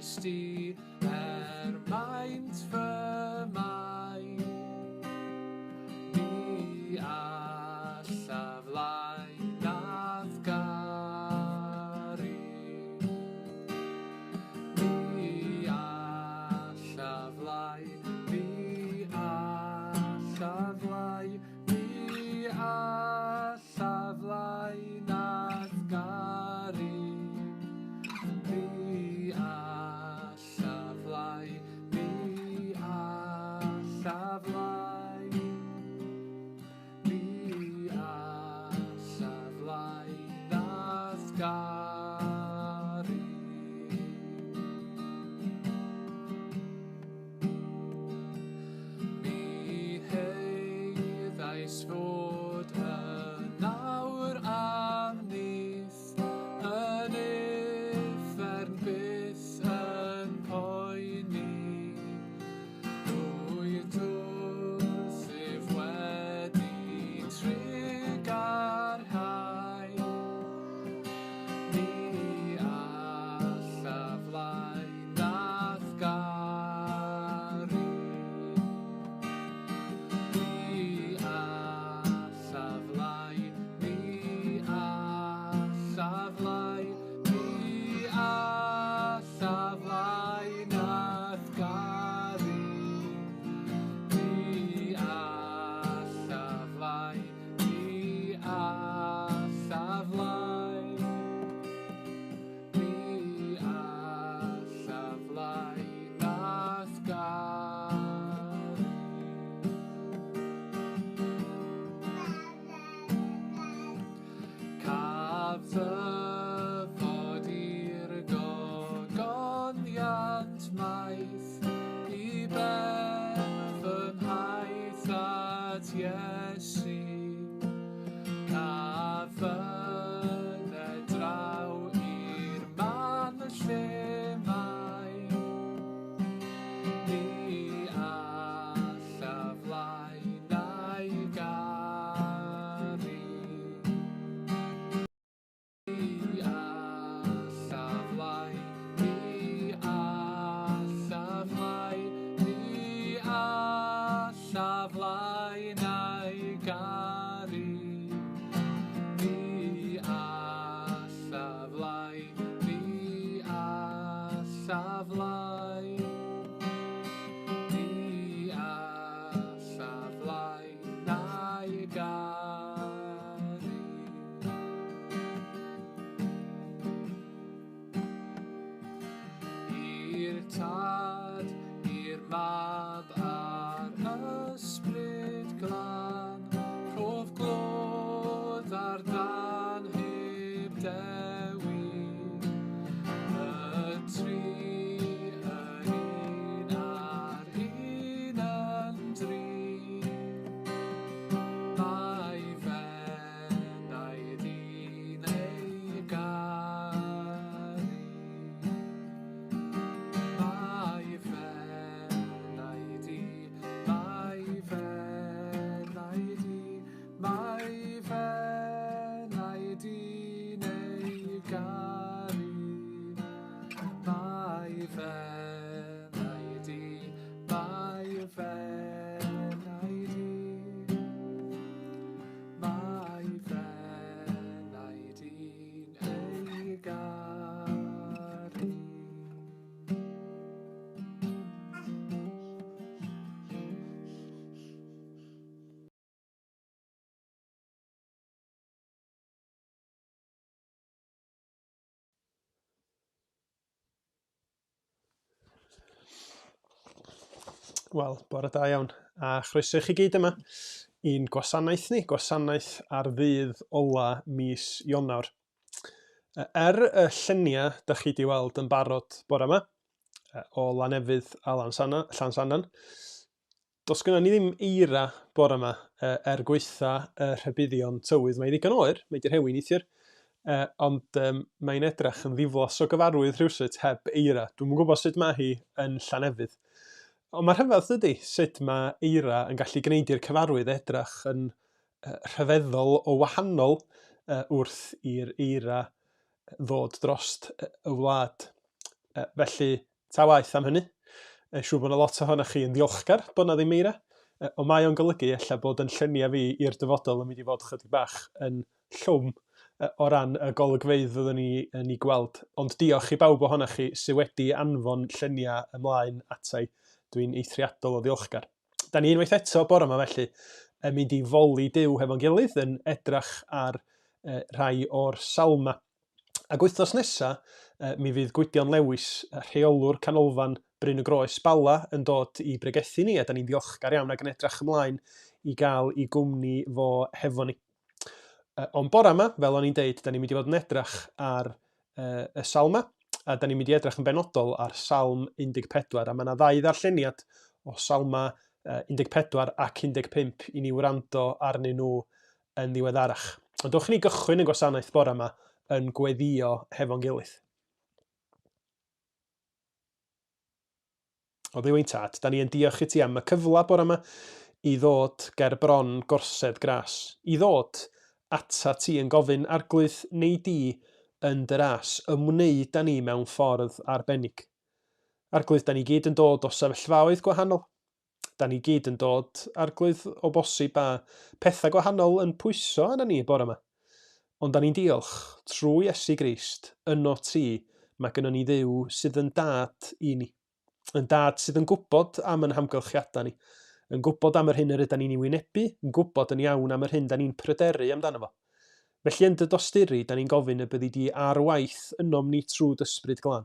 i er maint fy mai. Ni allaf lai na'th garu. Ni allaf lai, ni allaf lai, ni allaf lai na'th garu. Ni allaf lai, ni allaf lai, ni allaf lai na'th garu. Mi heiddais fod yn awr am nyth, yn uffern byth yn poeni. Rwyt wrthyf wedi trugarhau. Ni allaf lai na'th garu. Ni allaf lai, ni allaf lai, ni allaf lai na'th garu. Ni allaf lai, ni allaf lai. Ni allaf lai na'th garu. Caf ddyfod i'r gogoniant maith i ben fy nhaith at Iesu. Caf fyned draw i'r man lle mae. Ni allaf lai na'i garu. Ni allaf lai, ni allaf lai, ni allaf lai na'i garu. Ni allaf lai, ni allaf lai, ni allaf lai na'i garu. I'r Tad, i'r Mab a'r Ysbryd Glân, rhof glod ar dan heb dewi. Y tri yn un a'r un yn dri. Mae f'enaid i'n ei garu. Mae f'enaid i, mae f'enaid i, mae f'enaid i'n ei garu. Mae f'enaid i, mae f'enaid i, mae f'enaid i'n ei garu. Wel, bore da iawn, a chroeso i chi gyd yma i'n gwasanaeth ni, gwasanaeth ar ddydd ola mis Ionawr. Er y lluniau da chi di weld yn barod bore yma, o Lanefydd a Llansannan, Does gynnon ni ddim eira bore 'ma, er gwaetha y rhybuddion tywydd. Mae'n ddigon oer, mae 'di rhewi neithiwr, ond um, mae'n edrach yn ddiflas o gyfarwydd rhywsut heb eira. Dwi'm yn gwybod sut mae hi yn Llanefydd. Ond mae rhyfedd dydy, sut mae eira yn gallu gwneud i'r cyfarwydd edrach yn rhyfeddol o wahanol wrth i'r eira ddod drost y wlad. Felly, Ta waeth am hynny, siŵr bod 'na lot ohonoch chi yn ddiolchgar bod 'na ddim eira, ond mae o'n golygu ella bod yn lluniau fi i'r dyfodol yn mynd i fod chydig bach yn llwm o ran y golygfeydd fyddwn ni yn ei gweld. Ond diolch i bawb ohonoch chi sydd wedi anfon lluniau ymlaen ata i. Dwi'n eithriadol o ddiolchgar. Da ni unwaith eto bore yma felly yn mynd i foli Duw hefo'n gilydd yn edrach ar rhai o'r salma. Ac wythnos nesa, mi fydd Gwydion Lewis, rheolwr canolfan Bryn y Groes Bala, yn dod i bregethu ni, a da ni'n ddiolchgar iawn ac yn edrach ymlaen i gael i gwmni fo hefo ni. Ond bora yma, fel o'n i'n deud, da ni'n mynd i fod yn edrach ar y salma, a da ni'n mynd i edrach yn benodol ar Salm 14, a mae yna ddau ddarlleniad o Salma 14 ac 15 i ni wrando arnyn nhw yn ddiweddarach. Ond dewch i ni gychwyn y gwasanaeth bore yma yn gweddio hefo'n gilydd. O Dduw ein Tad, da ni yn diolch i ti am y cyfle bore yma i ddod ger bron gorsedd gras, i ddod ata ti yn gofyn arglwydd neu di yn dy ras ymwneud â ni mewn ffordd arbennig. Arglwydd, da ni gyd yn dod o sefyllfaoedd gwahanol, Da ni gyd yn dod, Arglwydd, o bosib â pethau gwahanol yn pwyso arna ni y bore yma. Ond da ni'n diolch, trwy Iesu Grist, yno ti, mae gynnon ni Dduw sydd yn dad i ni. Yn dad sydd yn gwybod am yn hamgylchiadau ni, yn gwybod am yr hyn yr yda ni'n ei wynebu, yn gwybod yn iawn am yr hyn da ni'n pryderu amdano fo. Felly yn dy dosturi, da ni'n gofyn y byddi di ar waith ynom ni trwy d'Ysbryd Glân.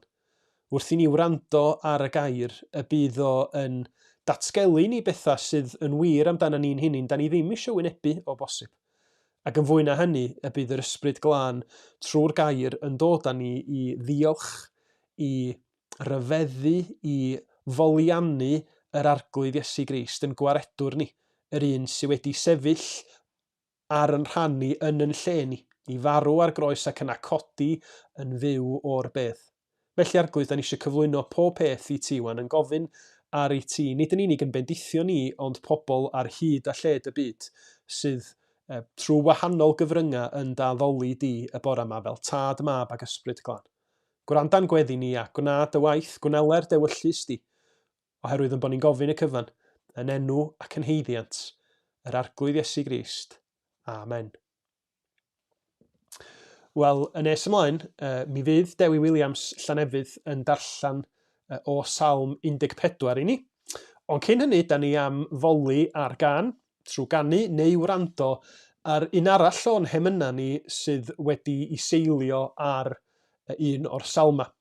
Wrth i ni wrando ar y gair, y bydd o yn datgelu i ni bethau sydd yn wir amdana ni'n hunain da ni ddim eisiau wynebu o bosib. Ac yn fwy na hynny, y bydd yr Ysbryd Glân trwy'r gair yn dod â ni i ddiolch, i ryfeddu, i foliannu yr Arglwydd Iesu Grist, yn gwaredwr ni, yr un sydd wedi sefyll ar yn rhan ni yn yn lle ni, i farw ar groes ac yna codi yn fyw o'r bedd. Felly Arglwydd, da ni eisiau cyflwyno pob peth i ti wan, yn gofyn ar i ti, nid yn unig yn bendithio ni, ond pobl ar hyd a lled y byd sydd eh, trwy wahanol gyfryngau yn dy addoli di y bore yma fel Tad, Mab ac Ysbryd Glân. Gwranda'n gweddi ni a gwna dy waith, gwneler d'ewyllys di, Oherwydd ein bod ni'n gofyn y cyfan, yn enw ac yn haeddiant yr Arglwydd Iesu Grist. Amen. Wel, yn nes ymlaen, uh, mi fydd Dewi Williams Llanefydd yn darllen uh, o Salm 14 i ni. Ond cyn hynny, da ni am foli ar gan, trwy ganu neu wrando ar un arall o'n hemynau ni sydd wedi i seilio ar un o'r salmau.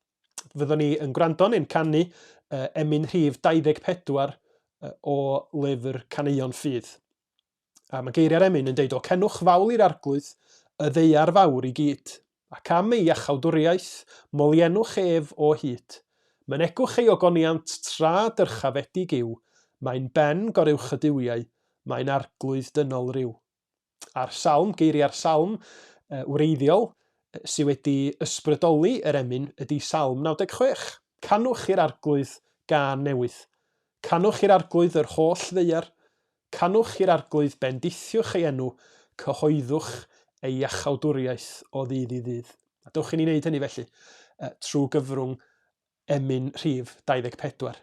Fyddwn ni yn gwrando neu'n canu uh, emyn rhif 24 uh, o lyfr Caneuon Ffydd. A mae geiriau'r emyn yn deud, O cenwch fawl i'r arglwydd, y ddeiar fawr i gyd, ac am ei iachawdwriaeth, moliennwch ef o hyd. Mynegwch ei ogoniant tra dyrchafedig yw, mae'n ben goruwch y duwiau, mae'n arglwydd dynol ryw. A'r salm, geiriau'r salm wreiddiol sydd wedi ysbrydoli yr emyn ydy Salm 96. Canwch i'r Arglwydd gân newydd. Canwch i'r Arglwydd yr holl ddaear. Canwch i'r Arglwydd, bendithiwch ei enw, cyhoeddwch ei iachawdwriaeth o ddydd i ddydd. A dewch i ni wneud hynny felly trwy gyfrwng emyn rhif 24.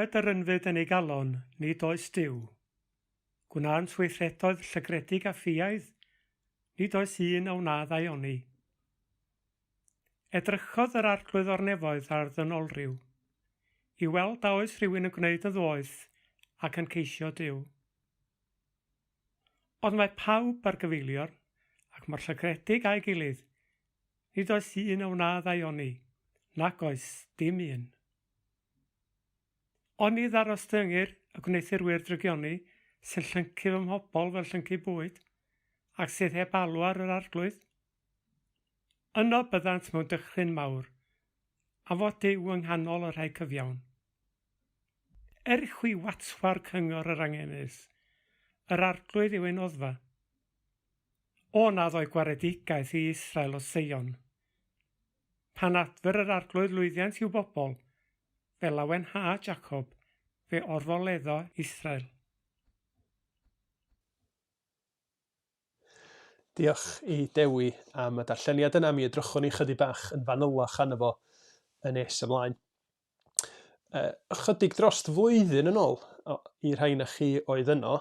Dywed yr ynfyd yn ei galon, Nid oes Duw. Gwnânt weithredoedd llygredig a ffiaidd, nid oes un a wna ddaioni. Edrychodd yr Arglwydd o'r nefoedd ar ddynolryw, i weld a oes rhywun yn gwneud yn ddoeth ac yn ceisio Duw. Ond mae pawb ar gyfeiliorn, ac mor llygredig â'i gilydd, nid oes un a wna ddaioni, nac oes dim un. Oni ddarostyngir y gwneuthurwyr drygioni sy'n llyncu fy mhobl fel llyncu bwyd, ac sydd heb alw ar yr Arglwydd? Yno byddant mewn dychryn mawr, am fod Duw yng nghanol y rhai cyfiawn. Er i chwi watwar cyngor yr angenus, yr Arglwydd yw ei noddfa. O na ddoi gwaredigaeth i Israel o Seion! Pan adfer yr Arglwydd lwyddiant i'w bobl, fe lawenha Jacob, fe orfoleddo Israel. Diolch i Dewi am y darlleniad yna, mi edrychwn ni chydig bach yn fanylach arno fo yn nes ymlaen. Ychydig dros flwyddyn yn ôl, i rhai na chi oedd yno,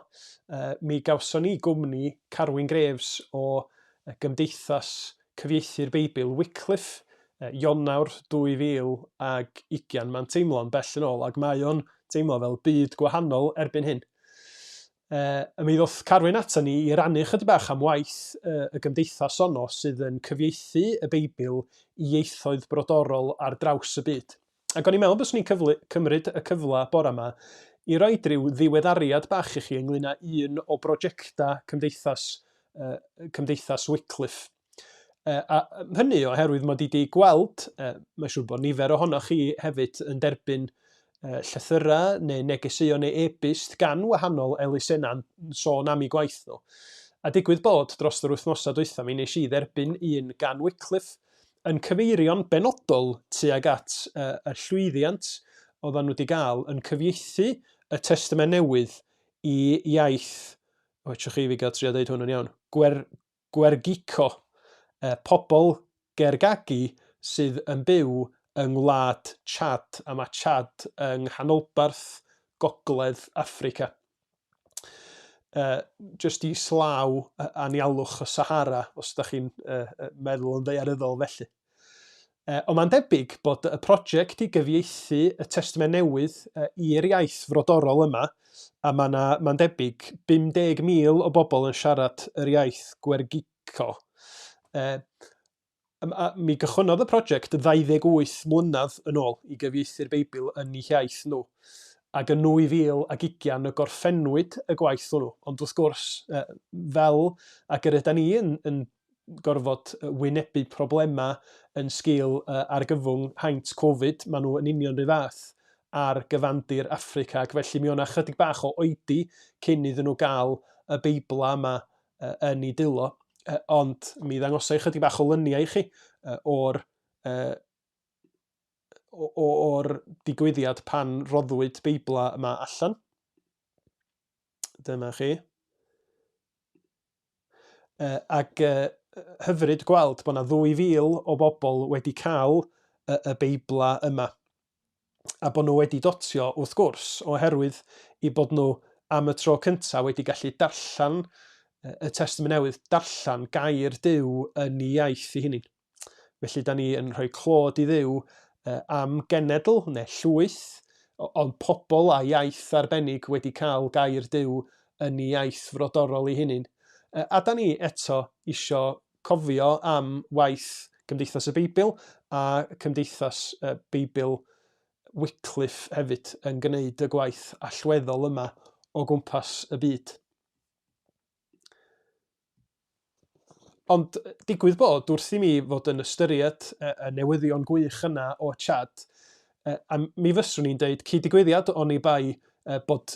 mi gawson ni gwmni Carwyn Graves o Gymdeithas Cyfieithu'r Beibl Wycliffe, Ionawr 2020. Mae'n teimlo'n bell yn ôl, ac mae o'n teimlo fel byd gwahanol erbyn hyn. A mi ddoth Carwyn ata ni i rannu chydig bach am waith y gymdeithas honno sydd yn cyfieithu y Beibl i ieithoedd brodorol ar draws y byd. Ac o'n i'n meddwl byswn i'n cyfle, cymryd y cyfle bore yma i roi rhyw ddiweddariad bach i chi ynglyn â un o brosiectau cymdeithas, Cymdeithas Wycliffe. A hynny oherwydd mod i wedi gweld, mae'n siŵr bod nifer ohonoch chi hefyd yn derbyn llythyrau neu negeseuon neu e-byst gan wahanol elusennau'n sôn am eu gwaith nhw. A digwydd bod dros yr wythnosau dwytha mi wnes i dderbyn un gan Wycliffe yn cyfeirio'n benodol tuag at y llwyddiant oedden nhw wedi gael yn cyfieithu y Testament Newydd i iaith, o, etrych i fi gael trio deud hwn yn iawn, gwer, Gwergico, pobl Gergagi sydd yn byw yng ngwlad Chad, a mae Chad yng nghanolbarth gogledd Affrica. Jyst i slaw anialwch y Sahara, os ydych chi'n meddwl yn ddaearyddol felly. Ond mae'n debyg bod y prosiect i gyfieithu y Testament Newydd i'r iaith frodorol yma, a mae 'na, mae'n debyg, 50,000 o bobl yn siarad yr iaith Gwergico. A mi gychwynnodd y prosiect 28 mlynedd yn ôl i gyfieithu'r Beibl yn eu hiaith nhw, ac yn 2020 y gorffennwyd y gwaith hwnnw. Ond wrth gwrs, fel ag yr ydan ni yn, yn gorfod wynebu problemau yn sgil argyfwng haint Covid, maen nhw yn union rhy fath ar gyfandir Affrica, ac felly mi o'na chydig bach o oedi cyn iddyn nhw gael y Beiblau yma yn eu dwylo, ond mi ddangosai chydig bach o lyniau i chi o'r o'r digwyddiad pan roddwyd Beiblau yma allan. Dyma chi. Ac hyfryd gweld bod 'na ddwy fil o bobl wedi cael y, y Beiblau yma. A bod nhw wedi dotio, wrth gwrs, oherwydd i bod nhw am y tro cyntaf wedi gallu darllen y Testament Newydd, darllen gair Duw yn ei iaith ei hunain. Felly da ni yn rhoi clod i Dduw am genedl neu llwyth, ond pobl a iaith arbennig wedi cael gair Duw yn ei iaith frodorol ei hunain. A da ni eto isio cofio am waith Cymdeithas y Beibl a Cymdeithas Beibl Wycliffe hefyd yn gwneud y gwaith allweddol yma o gwmpas y byd. Ond digwydd bod, wrth i mi fod yn ystyried y newyddion gwych yna o Chad, a mi fyswn i'n deud cyd-digwyddiad oni bai bod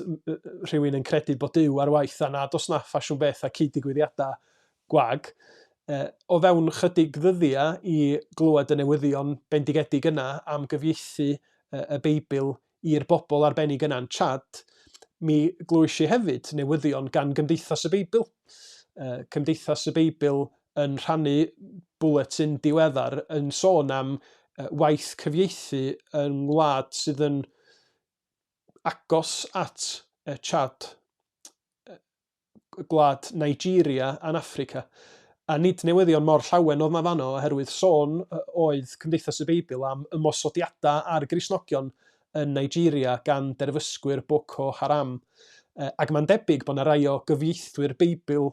rhywun yn credu bod Duw ar waith a nad oes 'na ffasiwn beth â cyd-digwyddiadau gwag, o fewn chydig ddyddiau i glywed y newyddion bendigedig yna am gyfieithu y Beibl i'r bobl arbennig yna yn Chad, mi glywais i hefyd newyddion gan Gymdeithas y Beibl. Cymdeithas y Beibl yn rhannu bwletin diweddar yn sôn am waith cyfieithu yng ngwlad sydd yn agos at Chad, gwlad Nigeria yn Affrica. A nid newyddion mor llawen oedd 'na fanno oherwydd sôn oedd Cymdeithas y Beibl am ymosodiadau ar Gristnogion yn Nigeria gan derfysgwyr Boko Haram. Ac mae'n debyg bod 'na rai o gyfieithwyr Beibl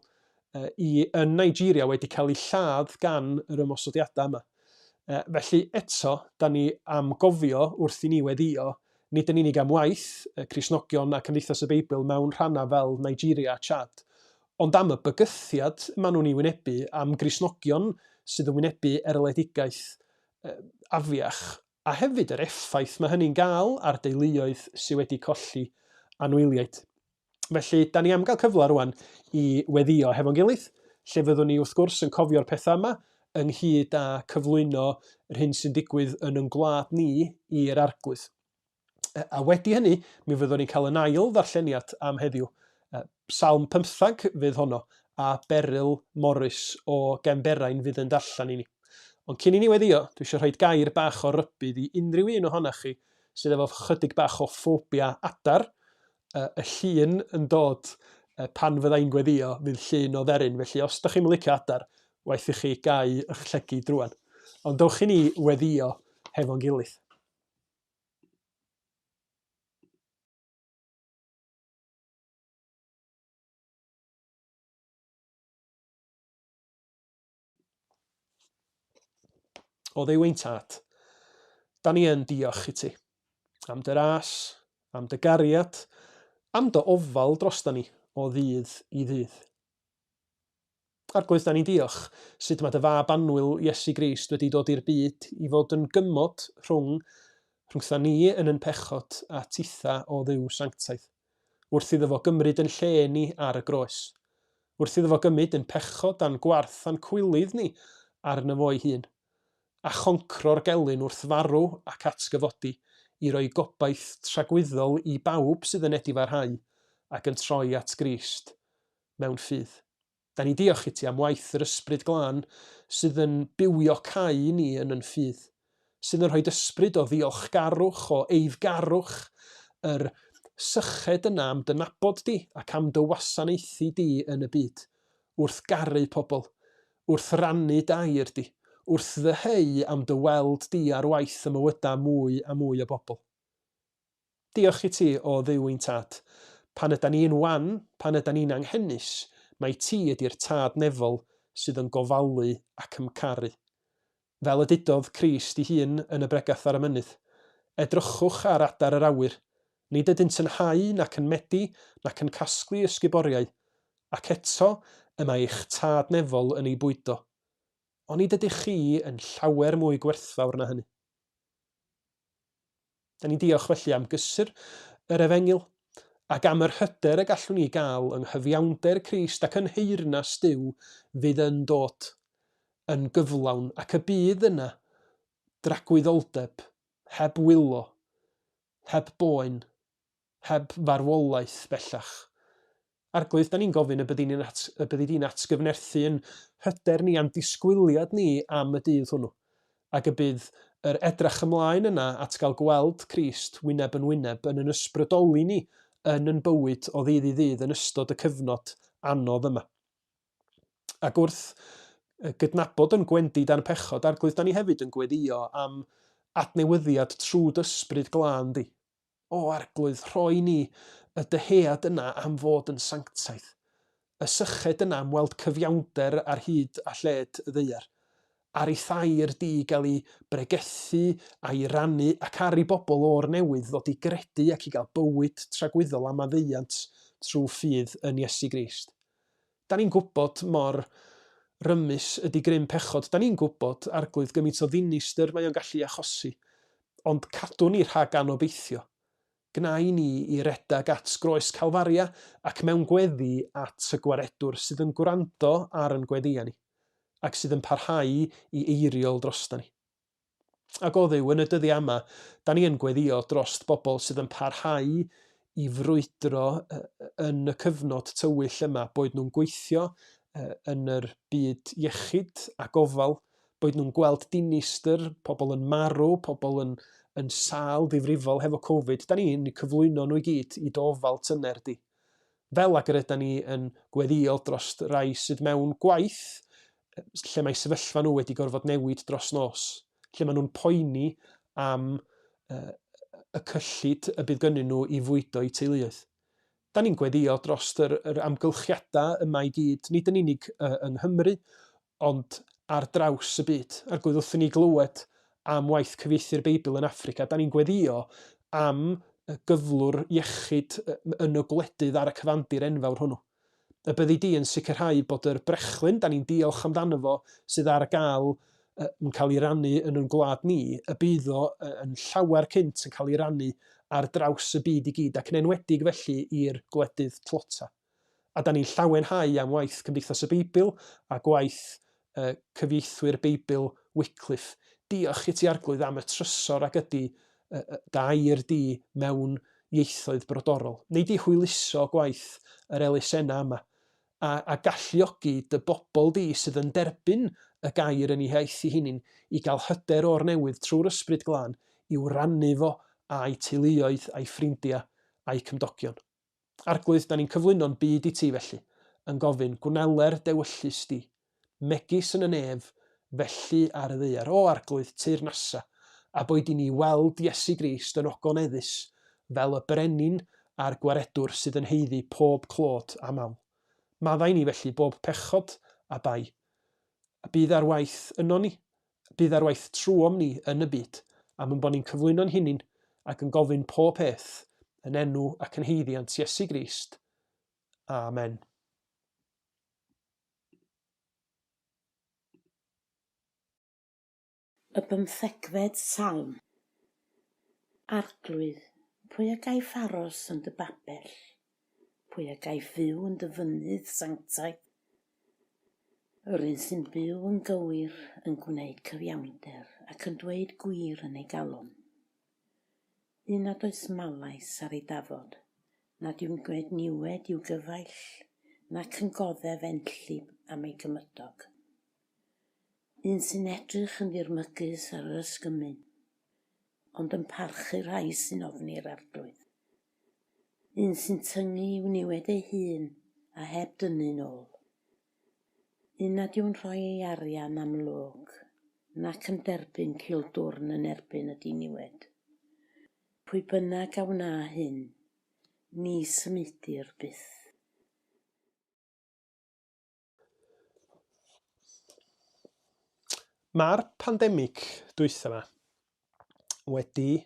i yn Nigeria wedi cael eu lladd gan yr ymosodiadau yma. Felly eto, da ni am gofio wrth i ni weddïo, nid yn unig am waith y Cristnogion a Cymdeithas y Beibl mewn rhannau fel Nigeria a Chad, ond am y bygythiad maen nhw'n ei wynebu, am Gristnogion sydd yn wynebu erledigaeth afiach, a hefyd yr effaith mae hynny'n gael ar deuluoedd sydd wedi colli anwyliaid. Felly, da ni am gael cyfle rwan i weddïo hefo'n gilydd, lle fyddwn ni wrth gwrs yn cofio'r pethau yma, ynghyd â cyflwyno yr hyn sy'n digwydd yn yn gwlad ni i'r Arglwydd. A wedi hynny, mi fyddwn ni'n cael yn ail ddarlleniad am heddiw. Salm 15 fydd honno, a Beryl Morris o Gefnberain fydd yn darllen i ni. Ond cyn i ni weddio, dwi eisiau rhoi gair bach o rybudd i unrhyw un ohonoch chi sydd efo chydig bach o ffobia adar, y llun yn dod pan fydda i'n gweddio, fydd llun o dderyn, felly os da chi'm yn licio adar, waeth i chi gau ych llygid rwan. Ond dowch i ni weddio hefo'n gilydd. O Dduw ein Tad, da ni yn diolch i ti am dy ras, am dy gariad, am dy ofal drosta ni o ddydd i ddydd. Arglwydd, da ni'n diolch sut mae dy fab annwyl Iesu Grist wedi dod i'r byd i fod yn gymod rhwng rhwngtha ni yn yn pechod a titha o Dduw sanctaidd. wrth iddo fo gymryd yn lle ni ar y groes. Wrth iddo fo gymryd yn pechod a'n gwarth a'n cwilydd ni arno fo'i hun, a choncro'r gelyn wrth farw ac atgyfodi, i roi gobaith tragwyddol i bawb sydd yn edifarhau ac yn troi at Grist mewn ffydd. Da ni'n diolch i ti am waith yr Ysbryd Glân sydd yn bywiocáu ni yn yn ffydd, sydd yn rhoi ysbryd o ddiolchgarwch, o eiddgarwch, yr syched yna am dy nabod di ac am dy wasanaethu di yn y byd, wrth garu pobl, wrth rannu d'air di, wrth ddyheu am dy weld di ar waith ym mywydau mwy a mwy o bobl. Diolch i ti, O Dduw ein Tad. Pan ydan ni'n wan, pan ydan ni'n anghenus, mai ti ydi'r Tad nefol sydd yn gofalu ac yn caru. Fel y dudodd Crist 'i hun yn y Bregath ar y Mynydd, Edrychwch ar adar yr awyr, nid ydynt yn hau nac yn medi nac yn casglu ysguboriau, ac eto y mae eich Tad nefol yn eu bwydo. Onid ydych chi yn llawer mwy gwerthfawr na hynny? Da ni'n diolch felly am gysur yr Efengyl, ac am yr hyder y gallwn ni gael yng nghyfiawnder Crist ac yn nheyrnas Duw fydd yn dod yn gyflawn, ac y bydd yna dragwyddoldeb, heb wylo, heb boen, heb farwolaeth bellach. Arglwydd, da ni'n gofyn y byddi ni'n at, y byddi di'n atgyfnerthu yn hyder ni a'n disgwyliad ni am y dydd hwnnw, ac y bydd yr edrach ymlaen yna at gael gweld Crist wyneb yn wyneb yn yn ysbrydoli ni yn yn bywyd o ddydd i ddydd yn ystod y cyfnod anodd yma. Ac wrth gydnabod yn gwendid a'n pechod, Arglwydd, da ni hefyd yn gweddio am adnewyddiad trwy d'ysbryd glân di. O Arglwydd, rhoi ni y dyhead yna am fod yn sanctaidd, y syched yna am weld cyfiawnder ar hyd a lled y ddaear, ar ei thair di gael ei bregethu a'i rannu ac ar i bobl o'r newydd ddod i gredu ac i gael bywyd tragwyddol a maddeuant trwy ffydd yn Iesu Grist. Da ni'n gwybod mor rymus ydy grym pechod. Da ni'n gwybod, Arglwydd, gymaint o ddinistr mae o'n gallu achosi. Ond cadw ni rhag anobeithio. Gwna i ni i redag at groes Calfaria ac mewn gweddi at y Gwaredwr sydd yn gwrando ar yn gweddïau ni, ac sydd yn parhau i eiriol drosta ni. Ac o Dduw, yn y dyddiau yma, da ni yn gweddio drost bobl sydd yn parhau i frwydro yn y cyfnod tywyll yma, boed nhw'n gweithio yn yr byd iechyd a gofal, boed nhw'n gweld dinistr, pobl yn marw, pobl yn, yn sâl ddifrifol hefo Covid, da ni'n cyflwyno nhw i gyd i dy ofal tyner di. Fel ag yr ydan ni yn gweddïo dros rai sydd mewn gwaith lle mae sefyllfa nhw wedi gorfod newid dros nos, lle maen nhw'n poeni am y cyllid y bydd gynnyn nhw i fwydo eu teuluoedd. Da ni'n gweddïo dros yr, yr amgylchiadau yma i gyd, nid yn unig yng Nghymru, ond ar draws y byd. Arglwydd, wrth i ni glywed am waith cyfieithu'r Beibl yn Affrica, da ni'n gweddïo am gyflwr iechyd yn y gwledydd ar y cyfandir enfawr hwnnw. Y byddi di yn sicrhau bod yr brechlyn, da ni'n diolch amdano fo, sydd ar gael yn cael ei rannu yn yn gwlad ni, y bydd o yn llawer cynt yn cael ei rannu ar draws y byd i gyd, ac yn enwedig felly i'r gwledydd tlota. A da ni'n llawenhau am waith Cymdeithas y Beibl a gwaith uh, cyfieithwyr Beibl Wycliffe. Diolch i ti Arglwydd am y trysor ag ydy uh, dy air di mewn ieithoedd brodorol. Neu di hwyluso gwaith yr elusennau yma a, a galluogi dy bobl di sydd yn derbyn y gair yn ei hiaith ei hunin i gael hyder o'r newydd trwy'r Ysbryd Glân i'w rannu fo â'i teuluoedd a'i ffrindiau a'i cymdogion. Arglwydd, da ni'n cyflwyno'n byd i ti felly, yn gofyn, gwneler d'ewyllys di, megis yn y nef, felly ar y ddaear. O Arglwydd, teyrnasa, a boed i ni weld Iesu Grist yn ogoneddus, fel y brenin a'r gwaredwr sydd yn haeddu pob clod a mawl. Maddau ni felly bob pechod a bai, a bydd ar waith ynon ni, Bydd ar waith trwom ni yn y byd, am ein bod ni'n cyflwyno'n hunin ac yn gofyn pob peth yn enw ac yn haeddiant Iesu Grist. Amen. Y bymthegfed Salm. Arglwydd, pwy a gaiff aros yn dy babell? Pwy a gaiff fyw yn dy fynydd sanctaidd? Yr un sy'n byw yn gywir, yn gwneud cyfiawnder, ac yn dweud gwir yn ei galon. Un nad oes malais ar ei dafod, nad yw'n gwneud niwed i'w gyfaill, nac yn goddef enllib am ei gymydog. Un sy'n edrych yn ddirmygus ar yr ysgymun, ond yn parchu'r rhai sy'n ofni'r Arglwydd. Un sy'n tyngu i'w niwed ei hun a heb dynnu'n ôl. Un nad yw'n rhoi ei arian am log, nac yn derbyn cildwrn yn erbyn y diniwed. Pwy bynnag a wna hyn, ni symudir byth. Mae'r pandemig dwytha 'ma wedi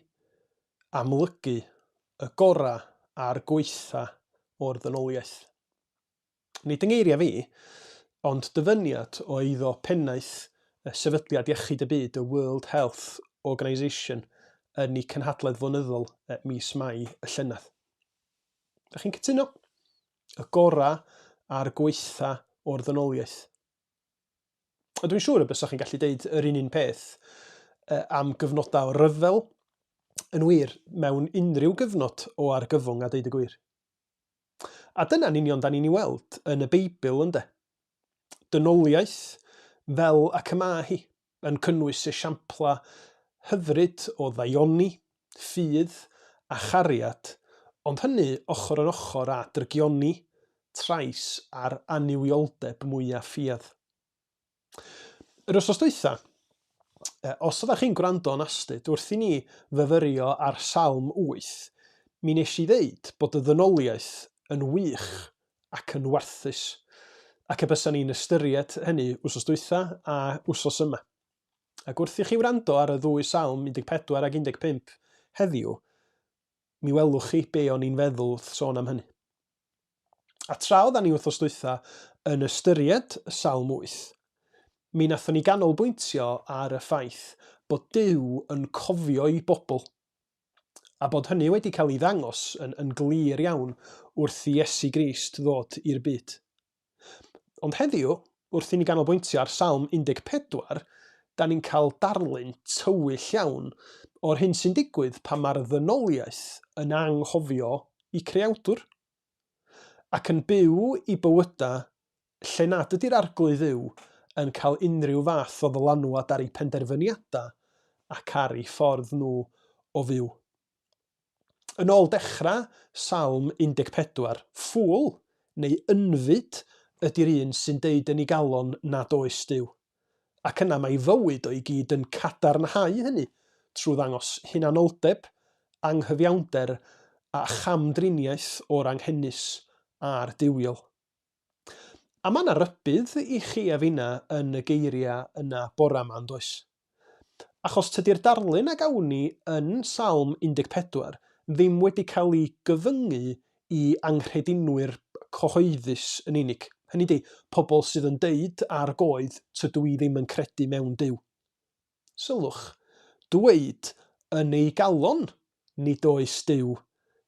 amlygu y gorau a'r gwaetha o'r ddynoliaeth. Nid yng ngeiriau fi, ond dyfyniad o eiddo pennaeth y Sefydliad Iechyd y Byd, y World Health Organisation, yn eu cynhadledd flynyddol mis Mai y llynedd. Ydych chi'n cytuno? Y gorau a'r gwaetha o'r ddynoliaeth. A dwi'n siŵr y bysach chi'n gallu deud yr un un peth am gyfnodau o ryfel, yn wir, mewn unrhyw gyfnod o argyfwng a deud y gwir. A dyna'n union da ni'n ei weld yn y Beibl, ynde? Dynoliaeth fel ac y mae hi, yn cynnwys esiamplau hyfryd o ddaioni, ffydd a chariad, ond hynny ochr yn ochr â drygioni, trais a'r annuwioldeb mwyaf ffiaidd. Yr wythnos dwytha, os oeddech chi'n gwrando yn astud, wrth i ni fyfyrio ar Salm 8, mi nes i ddeud bod y ddynoliaeth yn wych ac yn warthus, ac y bysa ni'n ystyried hynny wsos dwytha a wsos yma. Ac wrth i chi wrando ar y ddwy salm 14 ac 15 heddiw, mi welwch chi be o'n i'n feddwl wrth sôn am hynny. A tra oeddan ni wythnos dwytha yn ystyried y Salm 8, mi nathon ni ganolbwyntio ar y ffaith bod Duw yn cofio'i bobl a bod hynny wedi cael ei ddangos yn, yn glir iawn wrth i Iesu Grist ddod i'r byd. Ond heddiw, wrth i ni ganolbwyntio ar Salm 14, da ni'n cael darlun tywyll iawn o'r hyn sy'n digwydd pan mae'r ddynoliaeth yn anghofio i creawdwr ac yn byw i bywydau lle nad ydy'r Arglwydd Dduw yn cael unrhyw fath o ddylanwad ar eu penderfyniadau ac ar eu ffordd nhw o fyw. Yn ôl dechrau Salm 14, ffŵl neu ynfyd ydy'r un sy'n deud yn ei galon nad oes Duw. Ac yna mae ei fywyd o i gyd yn cadarnhau hynny trwy ddangos hunanoldeb, anghyfiawnder a chamdriniaeth o'r anghenus a'r duwiol. A mae 'na rybudd i chi a finna yn y geiriau yna bora 'ma, yn does? Achos tydi'r darlun a gawn ni yn Salm 14 ddim wedi cael ei gyfyngu i anghredinwyr cyhoeddus yn unig. Hynny ydi, pobl sydd yn deud ar goedd tydw i ddim yn credu mewn Duw. Sylwch, dweud yn ei galon nid oes Duw,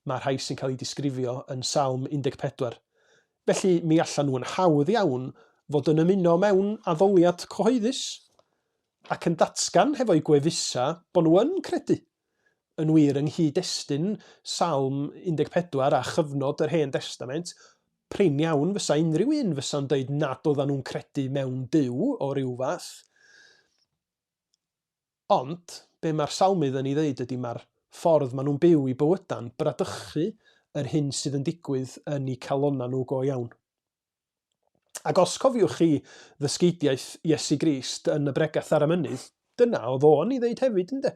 mae'r rhai sy'n cael eu disgrifio yn Salm 14. Felly, mi allan nhw yn hawdd iawn fod yn ymuno mewn addoliad cyhoeddus, ac yn datgan hefo'u gwefusau bod nhw yn credu. Yn wir, yng nghyd-destun Salm 14 a chyfnod yr Hen Destament, prin iawn fysa unrhyw un fysa'n dweud nad oeddan nhw'n credu mewn Duw o ryw fath. Ond, be mae'r salmydd yn ei ddeud ydy mae'r ffordd maen nhw'n byw eu bywydau'n bradychu yr hyn sydd yn digwydd yn eu calonnau nhw go iawn. Ac os cofiwch chi ddysgeidiaeth Iesu Grist yn y Bregeth ar y Mynydd, dyna oedd o'n ei ddeud hefyd, ynde?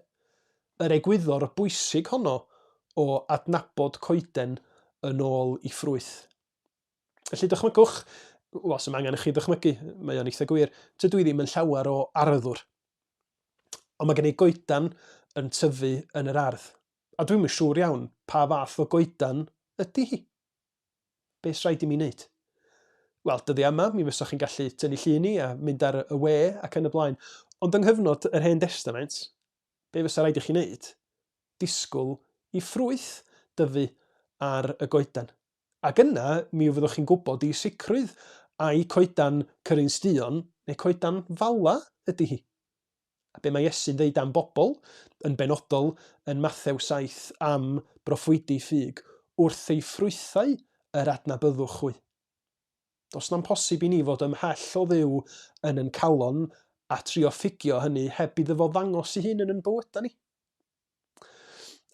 Yr egwyddor bwysig honno o adnabod coeden yn ôl i ffrwyth. Felly dychmygwch, wel, sy'm angen i chi ddychmygu, mae o'n eitha gwir, tydw i ddim yn llawer o arddwr. Ond mae gen i goedan yn tyfu yn yr ardd. A dwi'm yn siŵr iawn pa fath o goedan ydy hi. Be s'raid i mi wneud? Wel, dyddiau yma, mi fysach chi'n gallu tynnu llun i a mynd ar y we ac yn y blaen. Ond yng nghyfnod yr Hen Destament, be fysa raid i chi wneud? Disgwyl i ffrwyth dyfu ar y goeden. Ac yna, mi fyddwch chi'n gwybod i sicrwydd ai coedan cyrins duon neu coedan fala ydy hi. A be mae Iesu'n ddeud am bobl, yn benodol yn Mathew 7 am broffwydi ffug, wrth eu ffrwythau yr adnabyddwch hwy. Does na'm posib i ni fod ymhell o Dduw yn yn calon a trio ffugio hynny heb iddo fo ddangos ei hun yn yn bywydau ni.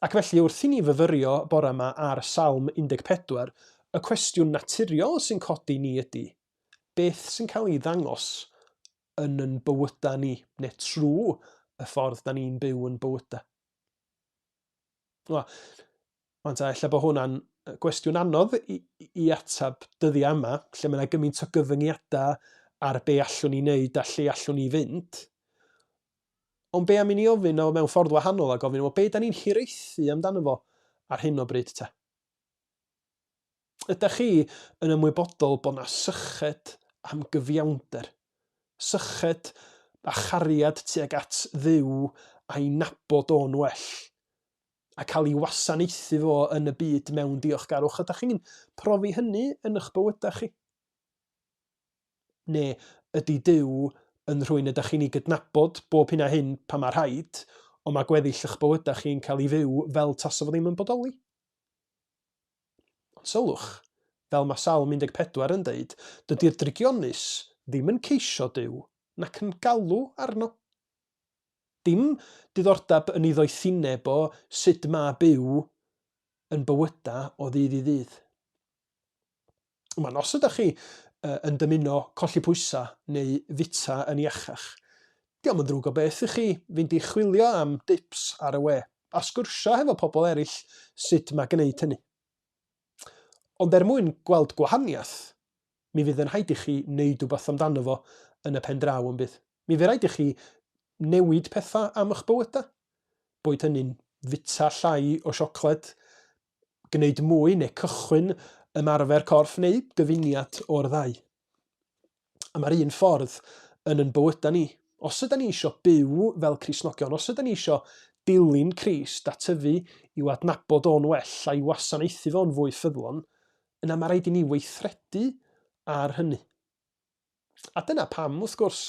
Ac felly wrth i ni fyfyrio bore yma ar Salm 14, y cwestiwn naturiol sy'n codi ni ydy, beth sy'n cael ei ddangos yn yn bywydau ni, neu trwy y ffordd da ni'n byw yn bywydau. Wel, Wan ta, ella bod hwnna'n gwestiwn anodd i, i ateb dyddiau yma, lle mae yna gymaint o gyfyngiadau ar be allwn ni wneud a lle allwn ni fynd. Ond be am i ni ofyn o mewn ffordd wahanol a gofyn, wel, be da ni'n hiraethu amdano fo ar hyn o bryd ta? Ydych chi yn ymwybodol bod 'na syched am gyfiawnder? Syched a chariad tuag at Dduw a'i nabod o'n well, a cael ei wasanaethu fo yn y byd mewn diolchgarwch. Ydych chi'n profi hynny yn eich bywydau chi? Neu ydy Duw yn rhywun ydych chi'n ei gydnabod bob hyn a hyn pan mae rhaid, ond mae gweddill eich bywydau chi'n cael ei fyw fel tasa fo ddim yn bodoli? Ond sylwch, fel mae Salm 14 yn deud, dydy'r drygionus ddim yn ceisio Duw, nac yn galw arno. Dim diddordeb yn ei ddoethineb o sut mae byw yn bywyda o ddydd i ddydd. Wan, os ydych chi yn dymuno colli pwysau neu fita yn iachach, diolch yn ddrwg o beth i chi fynd i chwilio am dips ar y we a sgwrsio hefo pobl eraill sut mae gwneud hynny. Ond er mwyn gweld gwahaniaeth, mi fydd yn rhaid i chi wneud rhywbeth amdano fo yn y pen draw yn bydd. Mi fydd rhaid i chi newid pethau am eich bywydau. Boed hynny'n fita llai o siocled, gwneud mwy neu cychwyn ymarfer corff neu gyfuniad o'r ddau. A mae'r un ffordd yn yn bywydau ni. Os ydyn ni eisiau byw fel Cristnogion, os ydyn ni eisiau dilyn Crist a tyfu i'w adnabod o'n well a'i wasanaethu fo'n fwy ffyddlon, yna mae rhaid i ni weithredu ar hynny. A dyna pam, wrth gwrs,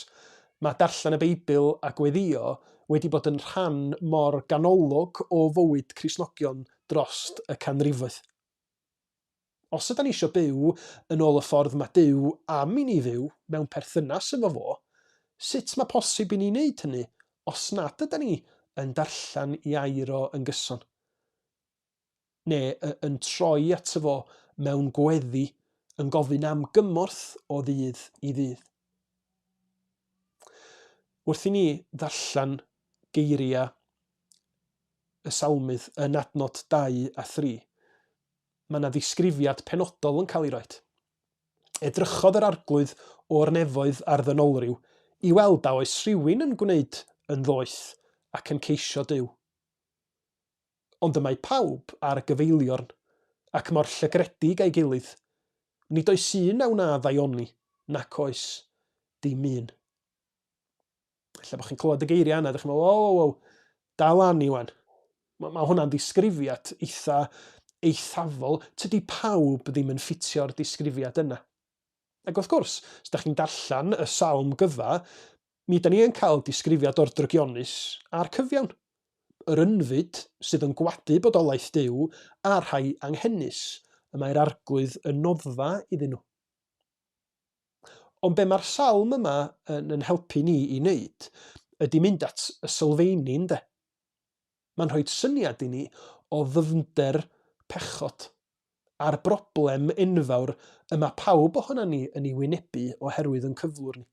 mae darllen y Beibl a gweddïo wedi bod yn rhan mor ganolog o fywyd Cristnogion drost y canrifoedd. Os ydan ni eisiau byw yn ôl y ffordd mae Duw am i ni fyw mewn perthynas efo fo, sut mae posib i ni wneud hynny os nad ydan ni yn darllen i air o yn gyson? Neu yn troi ato fo mewn gweddi yn gofyn am gymorth o ddydd i ddydd? Wrth i ni ddarllen geiriau y salmydd yn adnod 2 a 3, mae yna ddisgrifiad penodol yn cael ei roed. Edrychodd yr Arglwydd o'r nefoedd ar ddynolryw i weld a oes rhywun yn gwneud yn ddoeth ac yn ceisio Duw. Ond y mae pawb ar gyfeiliorn, ac mor llygredig â'i gilydd, nid oes un a wna ddaioni, nac oes dim un. Ella bod chi'n clywed y geiriau yna, ydych chi'n meddwl, o, o, o, dal lan i wan. Mae, mae hwnna'n ddisgrifiad eitha eithafol. Tydi pawb ddim yn ffitio'r disgrifiad yna. Ac wrth gwrs, os ydych chi'n darllen y salm gyfa, mi ydy ni yn cael disgrifiad o'r drygionus a'r cyfiawn. Yr ynfyd sydd yn gwadu bodolaeth Duw a'r rhai anghenus y mae'r Arglwydd yn noddfa iddyn nhw. Ond be mae'r salm yma yn, yn helpu ni i wneud ydy mynd at y sylfeini, ynde? Mae'n rhoi syniad i ni o ddyfnder pechod a'r broblem enfawr y mae pawb ohonan ni yn ei wynebu oherwydd yn cyflwr ni.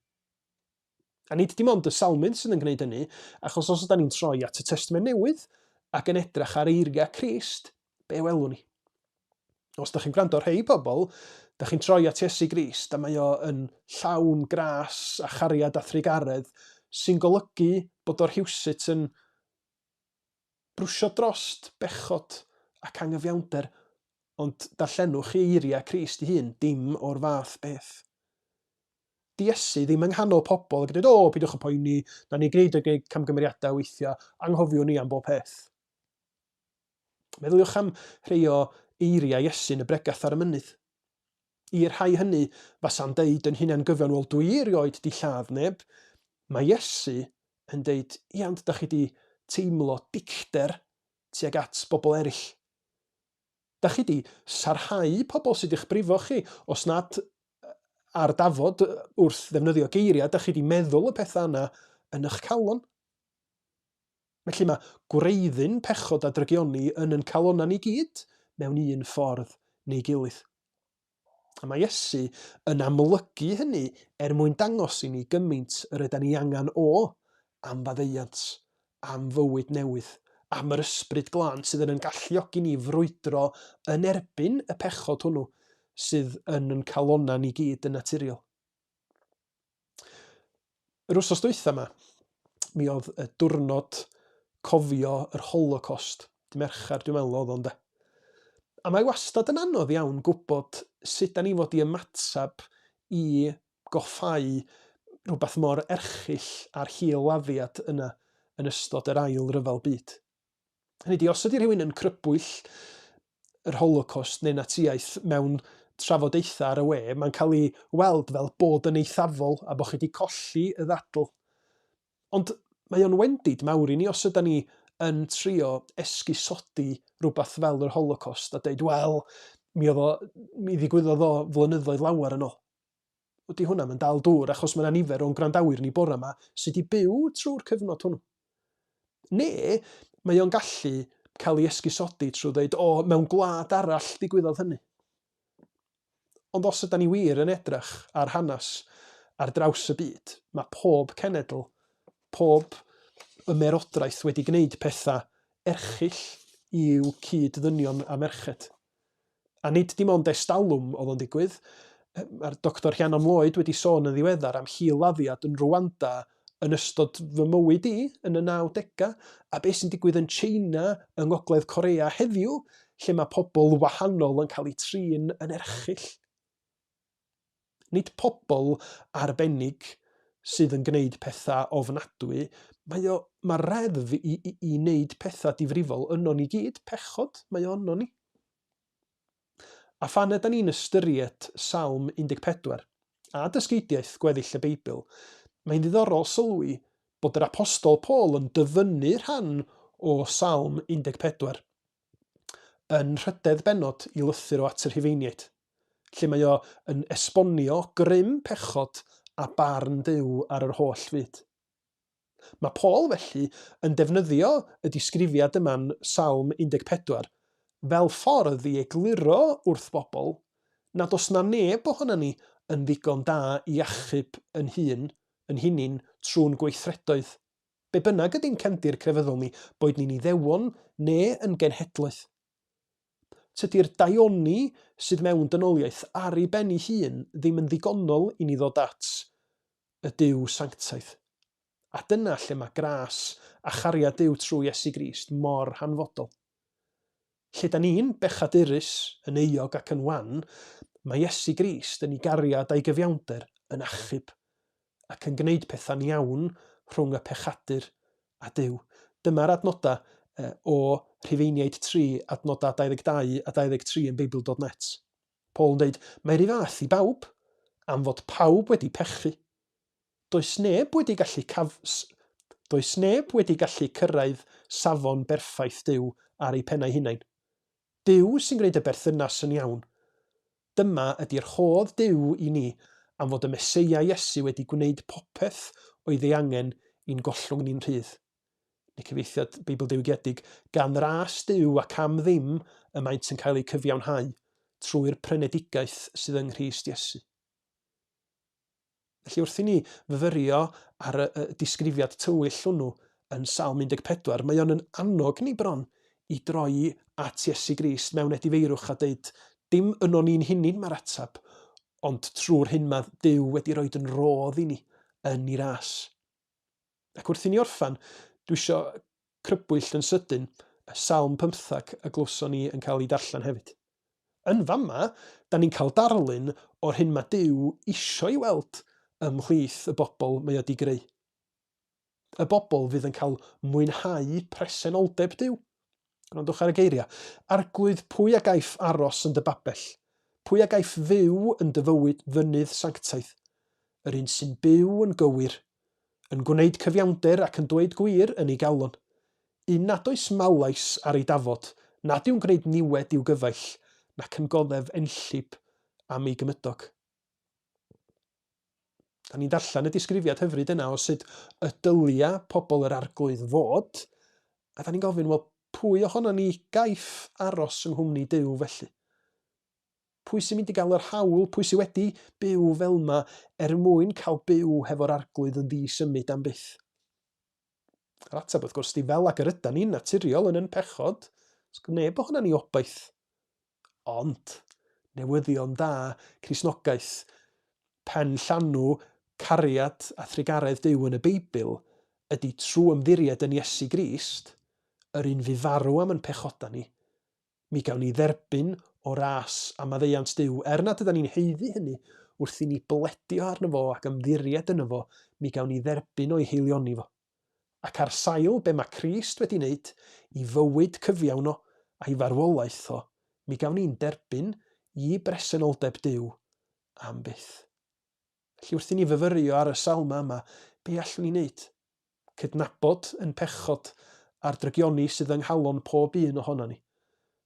A nid dim ond y Salmydd sydd yn gwneud hynny, achos os ydan ni'n troi at y Testament Newydd ac yn edrach ar eiriau Crist, be welwn ni? Os da chi'n gwrando ar rhei pobl, da chi'n troi at Iesu Grist a mae o yn llawn gras a chariad a thrugaredd sy'n golygu bod o rhywsut yn brwsio drost bechod ac angyfiawnder, ond darllenwch chi eiriau Crist ei hun, dim o'r fath beth. Di Iesu ddim yng nghanol pobl ac yn dweud, o, peidiwch â poeni, na ni gwneud y camgymeriadau weithiau, anghofiwn ni am bob peth. Meddyliwch am rhai o eiriau Iesu yn y bregath ar y mynydd. I'r rhai hynny fasa'n deud yn hunan gyfiawn, wel dwi erioed di lladd neb, mae Iesu yn deud, ia ond da chi di teimlo dicter tuag at bobl eraill. Da chi di sarhau pobl sydd i'ch brifo chi, os nad ar dafod wrth ddefnyddio geiriau, da chi di meddwl y pethau yna yn eich calon. Felly mae gwreiddyn pechod a drygioni yn yn calonnau ni gyd mewn un ffordd neu gilydd. A mae Iesu yn amlygu hynny er mwyn dangos i ni gymaint yr ydan ni angen o am faddeuant, am fywyd newydd, am yr Ysbryd Glân sydd yn yn galluogi ni frwydro yn erbyn y pechod hwnnw sydd yn yn calonnau ni gyd yn naturiol. Yr wsos dwytha yma, mi oedd y diwrnod cofio yr Holocaust, dy Mercher dwi'n meddwl oedd o ynde. A mae wastad yn anodd iawn gwybod sut da ni fod i ymateb i goffau rhywbeth mor erchyll a'r hil-laddiad yna yn ystod yr ail ryfel byd. Hynny ydi, os ydy rhywun yn crybwyll yr Holocaust neu Natsiaeth mewn trafodaethau ar y we, mae'n cael ei weld fel bod yn eithafol a bod chi wedi colli y ddadl. Ond mae o'n wendid mawr i ni os ydy ni yn trio esgusodi rhywbeth fel yr Holocaust a deud, wel, mi oedd o, mi ddigwyddodd o flynyddoedd lawer yn ôl. Ydy hwnna, mae'n dal dŵr, achos mae yna nifer o'n gwrandawyr ni bore yma sydd wedi byw trwy'r cyfnod hwnnw. Neu mae o'n gallu cael ei esgusodi trwy ddeud, o, mewn gwlad arall ddigwyddodd hynny. Ond os ydy ni wir yn edrych ar hanes ar draws y byd, mae pob cenedl, pob ymerodraeth wedi gwneud pethau erchyll i'w cyd-ddynion a merched. A nid dim ond estalwm oedd o'n digwydd, mae'r Doctor Rhiannon Lloyd wedi sôn yn ddiweddar am hil-laddiad yn Rwanda yn ystod fy mywyd i yn y 90au, a beth sy'n digwydd yn Tsieina, yng Ngogledd Corea heddiw, lle mae pobl wahanol yn cael eu trin yn erchyll. Nid pobl arbennig sydd yn gwneud pethau ofnadwy, mae o, mae'r reddf i, i, i wneud pethau difrifol yno ni gyd, pechod, mae o yno ni. A phan ydan ni'n ystyried Salm 14 a dysgeidiaeth gweddill y Beibl, mae'n ddiddorol sylwi bod yr Apostol Paul yn dyfynnu rhan o Salm 14 yn nhrydedd bennod i lythyr o at y Rhufeiniaid, lle mae o yn esbonio grym pechod a barn Duw ar yr holl fyd. Mae Paul felly yn defnyddio y disgrifiad yma'n Salm 14 fel ffordd i egluro wrth bobl nad oes 'na neb ohonan ni yn ddigon da i achub yn hun, yn hunin, trwy'n gweithredoedd. Be bynnag ydy'n cefndir crefyddol ni, boed ni'n Iddewon neu yn genhedloedd. Tydi'r daioni sydd mewn dynoliaeth ar ei ben ei hun ddim yn ddigonol i ni ddod at y Duw sanctaidd. A dyna lle mae gras a chariad Duw trwy Iesu Grist mor hanfodol. Lle da ni'n bechadurus, yn euog ac yn wan, mae Iesu Grist yn ei gariad a'i gyfiawnder yn achub ac yn gwneud pethau'n iawn rhwng y pechadur a Duw. Dyma'r adnodau o Rhufeiniaid 3, adnodau 22 a 23 yn Beibl.net. Paul yn dweud, Mae'r un fath i bawb, am fod pawb wedi pechu. Does neb wedi gallu caf... Does neb wedi gallu cyrraedd safon berffaith Duw ar eu pennau hunain. Duw sy'n gwneud y berthynas yn iawn. Dyma ydy'r rhodd Duw i ni am fod y Meseia Iesu wedi gwneud popeth oedd ei angen i'n gollwng ni'n rhydd. Neu cyfieithiad Beibl Diwygiedig, gan ras Duw ac am ddim y maent yn cael eu cyfiawnhau trwy'r prynedigaeth sydd yng Nghrist Iesu. Felly wrth i ni fyfyrio ar y, y disgrifiad tywyll hwnnw yn Salm 14, mae o'n yn annog ni bron i droi at Iesu Grist mewn edifeirwch a deud, dim yno ni'n hunin mae'r ateb, ond trwy'r hyn mae Duw wedi rhoi yn rodd i ni yn ei ras. Ac wrth i ni orffen, dwi eisiau crybwyll yn sydyn y Salm pymthag y glywson ni yn cael ei darllen hefyd. Yn fama, da ni'n cael darlun o'r hyn mae Duw isio ei weld ymhlith y bobl mae o 'di greu. Y bobl fydd yn cael mwynhau presenoldeb Duw. Gwrandwch ar y geiriau. Arglwydd, pwy a gaiff aros yn dy babell? Pwy a gaiff fyw yn dy fywyd fynydd sanctaidd? Yr un sy'n byw yn gywir, yn gwneud cyfiawnder ac yn dweud gwir yn ei galon. Un nad oes malais ar ei dafod, nad yw'n gwneud niwed i'w gyfaill, nac yn goddef enllib am ei gymydog. Da ni'n darllen y disgrifiad hyfryd yna o sut y dylia pobl yr arglwydd fod, a da ni'n gofyn, wel, pwy ohono ni gaiff aros yng nghwmni Duw felly? Pwy sy'n mynd i gael yr hawl, pwy sydd wedi byw fel yma er mwyn cael byw hefo'r arglwydd yn ddi-symud am byth? Yr ateb wrth gwrs di fel ag yr ydan ni'n naturiol yn yn pechod, neb ohono ni obaith. Ond, newyddion da, Cristnogaeth, pen llanw, cariad a thrugaredd Duw yn y Beibl ydy trwy ymddiried yn Iesu Grist, yr un fu farw am yn pechoda ni, Mi gawn ni dderbyn o ras a maddeuant Duw, er nad ydan ni'n haeddu hynny, wrth i ni bledio arno fo ac ymddiried yno fo, mi gawn ni dderbyn o'i haelioni fo. Ac ar sail be mae Crist wedi wneud i fywyd cyfiawn o a'i farwolaeth o, mi gawn ni'n derbyn i bresenoldeb Duw am byth. Felly wrth i ni fyfyrio ar y salmau yma, be allwn ni wneud? Cydnabod yn pechod a'r drygioni sydd yng nghalon pob un ohonon ni.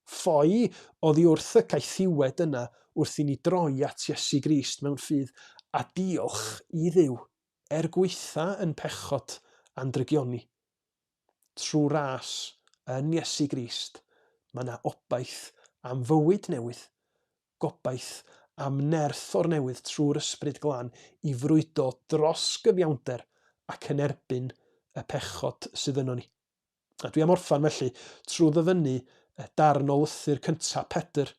Ffoi oddi wrth y caethiwed yna wrth i ni droi at Iesu Grist mewn ffydd a diolch i Dduw er gwaetha yn pechod a'n drygioni. Trwy ras yn Iesu Grist mae 'na obaith am fywyd newydd gobaith am nerth o'r newydd trwy'r Ysbryd Glân i frwydo dros gyfiawnder ac yn erbyn y pechod sydd yno ni. A dwi am orffen felly trwy ddyfynnu darn o lythyr cyntaf Pedr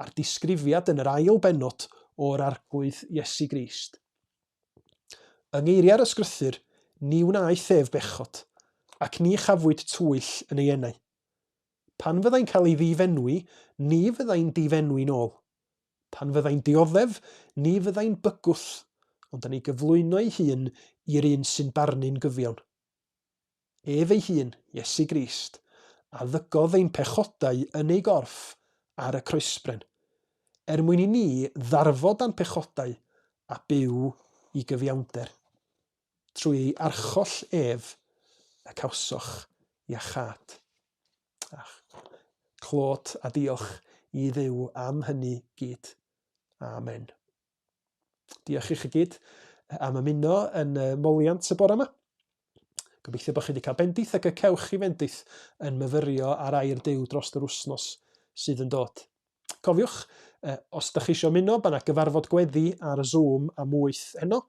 a'r disgrifiad yn yr ail bennod o'r Arglwydd Iesu Grist. Yng ngeiriau'r Ysgrythur, ni wnaeth ef bechod, ac ni chafwyd twyll yn ei enau. Pan fyddai'n cael ei ddifenwi, ni fyddai'n difenwi'n ôl. Pan fyddai'n dioddef, ni fyddai'n bygwth, ond yn ei gyflwyno ei hun i'r un sy'n barnu'n gyfiawn. Ef ei hun, Iesu Grist, a ddygodd ein pechodau yn ei gorff ar y croesbren, er mwyn i ni ddarfod â'n pechodau a byw i gyfiawnder. Trwy ei archoll ef y cawsoch iachâd. Ach, clod a diolch i Dduw am hynny gyd. Amen. Diolch i chi gyd am ymuno yn y moliant y bore yma. Gobeithio bod chi wedi cael bendith ac y cewch chi fendith yn myfyrio ar air Duw dros yr wythnos sydd yn dod. Cofiwch, eh, os ydych chi eisiau ymuno, mae yna gyfarfod gweddi ar Zoom am 8 heno,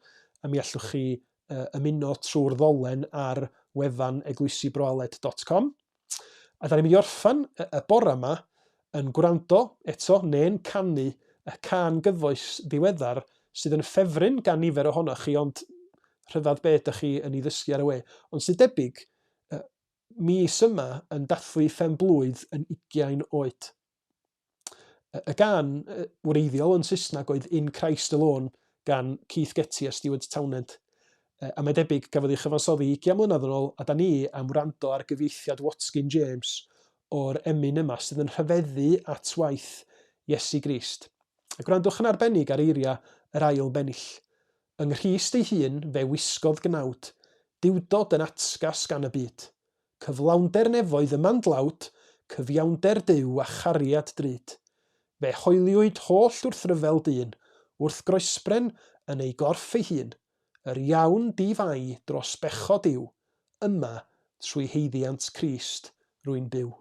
a mi allwch chi eh, ymuno trwy'r ddolen ar wefan eglwysibroaled.com. A da ni'n mynd i orffen y, y bore yma yn gwrando eto, neu'n canu y cân gyfoes ddiweddar sydd yn ffefryn gan nifer ohonoch chi, ond rhyfedd be ydych chi yn ei ddysgu ar y we. Ond sydd debyg, mis yma yn dathlu phen-blwydd yn ugiain oed. Y gân wreiddiol yn Saesneg oedd In Christ Alone gan Keith Getty a Stuart Townend. A mae'n debyg gafodd ei chyfansoddi 20 mlynedd yn ôl, a da ni am wrando ar gyfieithiad Watkin James o'r emyn yma sydd yn rhyfeddu at waith Iesu Grist. A gwrandwch yn arbennig ar eiriau yr ail bennill. Yng Nghrist ei hun fe wisgodd gnawd, duwdod yn atgas gan y byd. Cyflawnder nefoedd yma'n dlawd, cyfiawnder Duw a chariad drud. Fe hoeliwyd holl wrthryfel dyn, wrth groesbren yn ei gorff ei hun, yr iawn di-fai dros bechod yw, yma, trwy haeddiant Crist, rwy'n byw.